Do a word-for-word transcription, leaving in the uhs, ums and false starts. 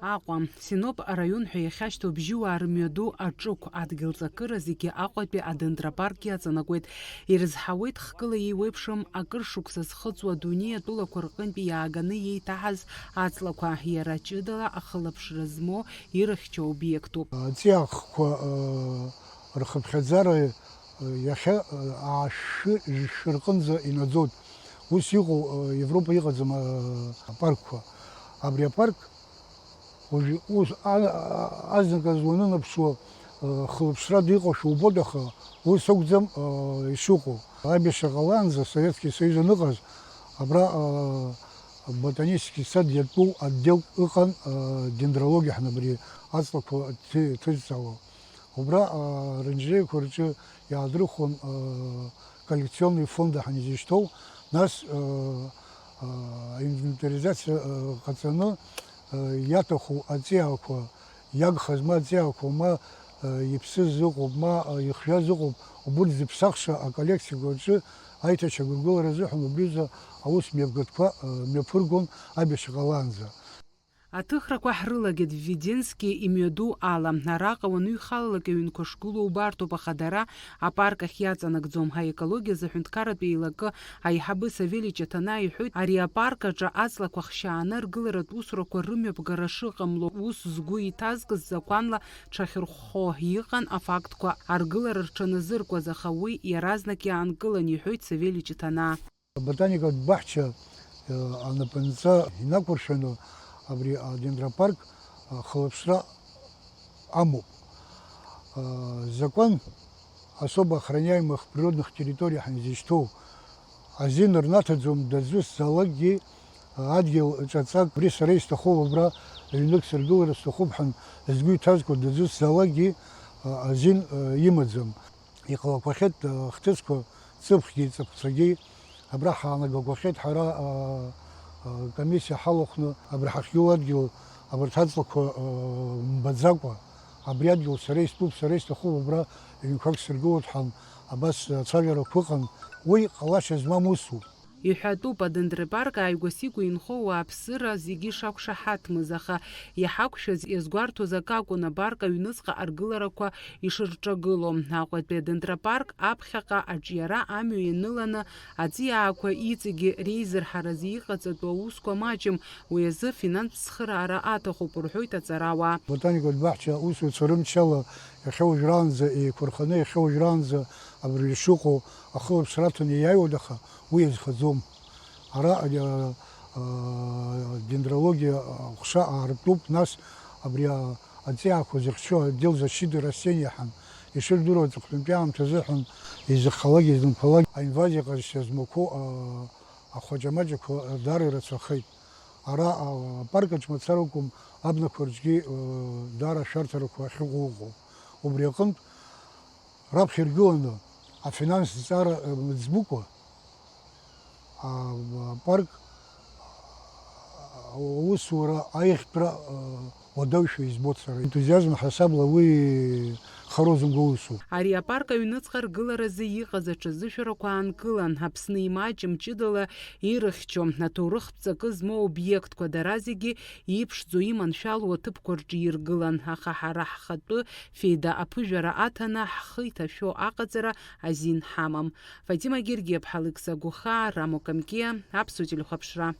Аҟәа, Синоп араион ҳәа иахьашьҭоу Бжьыуаа рымҩаду аҿықә адгьыл ҵакыра зегьы Аҟәатәи адендропарк иаҵанакуеит. Ирызҳауеит хкыла еиуеиԥшым акыр шықәса зхыҵуа адунеи атәылақәа рҟынтәи иааганы иеиҭаҳаз аҵлақәа, иара ҷыдала ахылаԥшра змоу ирыхьчо обиектуп. Аҵиаахқәа, ыы, рхыԥхьаӡара, ыы, иахьа, ыы, аашәшәы жәшәы рҟынӡа инаӡоит. Ус иҟоу, ыы, Европа иҟаӡам, ыы, апаркқәа. Абри апарк уажә ус а-, а-, азныказы уанынаԥшуа, ыы, хылаԥшрада иҟоушәа убоит, аха ус акәӡам, ыы, ишыҟоу. Аибашьра ҟалаанӡа, Советский Союз аныҟаз, абра, ыы, ботанический сад иатәу отдел ыҟан, ыы, дендрологиа ҳәа абри аҵлақәа ҭы-, ҭызҵаауа. Убра, аа, аоранжереақәа рҿы иаадырхәон, аа, коллекционный фонд ҳәа изышьҭоу, нас, аа, аа, инвентаризациа, аа, ҟаҵаны, аа, иаҭаху аҵиаақәа, иагхаз ма аҵиаақәа, ма, аа, иԥсыз ыҟоуп, ма, аа, ихжәаз ыҟоуп, убырҭ зыԥсахша аколлекциақәа рҿы аиҭашьақәыргылара азыҳәан убриазы аус мҩаԥгатәқәа, аа, мҩаԥыргон аибашьра ҟалаанӡа. Аҭыхрақәа ҳрылагеит Введенски имҩаду ала. Араҟа уаныҩхалалак аҩнқәа шгылоу убартоуп, аха дара апарк ахь иаҵанакӡом. Аекологиазы аҳәынҭқарратә еилакы аиҳабы Савели Ҷаҭанаа иҳәоит, ари апарк аҿы аҵлақәа хшьааны аргыларатә усурақәа рымҩаԥгара шыҟамло ус згәы иҭазкыз закәанла дшахьырхәхо иҟан афактқәа аргылара рҽаназыркуаз, аха уи иаразнак иаанкылан, иҳәоит Савели Ҷаҭанаа. Аботаникатә баҳча, э, анапынҵа инақәыршәаны абри адендропарк, э, хылаԥшра амоуп. Э, закон особо охраняемых природных территорий ҳәа изышьҭоу азин рнаҭаӡом дызусҭазаалакгьы, э, адгьыл ҿаҵак, абри сара исҭахуп абра ҩнык сыргылара сҭахуп ҳәа згәы иҭазго дызусҭазаалакгьы, э, азин, э, имаӡам. Иҟалақәахьеит, э, хҭысқәа, ҵыԥхгьы, ҵыԥхцәагьы, абра ҳаанагақәахьеит ҳара, э, э, комиссиа ҳалахәны, абри ҳахьгылоу адгьыл, абарҭ аҵлақәа, э, мбаӡакәа, абри адгьыл сара истәуп, сара исҭахуп, абра ҩынқәак сыргылоит ҳәа, абас ацәажәарақәа ыҟан, уи ҟалашьа змам усуп. Иҳәатәуп, адендропарк ааигәа-сигәа инхо ауааԥсыра зегьы ишақәшаҳаҭмыз, аха иҳақәшәаз иазгәарҭоз акы акәын, апарк аҩныҵҟа аргыларақәа ишырҿагыло. Аҟәатәи адендропарк аԥхьаҟа аҿиара амҩа ианыланы, аҵиаақәа иҵегьы реизырҳаразы иҟаҵатәу аусқәа маҷым, уи азы финанстә цхыраара аҭахуп, рҳәоит аҵарауаа. Ботаникатә баҳча аусуцәа рымчала иахьа уажәраанӡа еиқәырханы, иахьа уажәраанӡа абыржәы шыҟоу ахылаԥшра аҭаны иааиуеит, аха уи иазхаӡом. Ара, а, а, дендрологиа аҟәша аартуп, нас абри, а, аҵиаақәа зыхьчо отдел защиты растений ҳәа, ишырдыруа, аҵыхәтәантәи аамҭазы ҳәа изыххалак, излымԥалак, аинвазиа ҟазшьа змақәоу, а, ахәаҷамаҷақәа даара ирацәахеит. Ара, а, апарк аҿы мацара акәым, абнақәа рҿгьы, а, даара ашәарҭарақәа ахьыҟоу ыҟоуп. Убри аҟынтә, раԥхьа иргыланы афинанстә ҵара, э, мыӡбыкәа, а, апарк, а, аусура аиӷьтәра, а, уадаҩшәа избоит сара. Ентузиазм ҳасабла уи харозымго усуп. Ари апарк аҩныҵҟа ргыларазы иҟаз аҽазышәарақәа аанкылан, Аԥсны имаҷым ҷыдала ирыхьчо, аҭоурыхтә ҵакы змоу обиектқәа дара зегьы иԥшӡоу, иманшәалоу аҭыԥқәа рҿы иргылан, аха ҳара ҳхатәы феида аԥыжәара аҭаны ҳхы иҭашәо аҟаҵара азин ҳамам. Фатима Гергиаԥҳа, Алықьса Гәыхаа, Рамо Камкиа, Аԥсуа телехәаԥшра.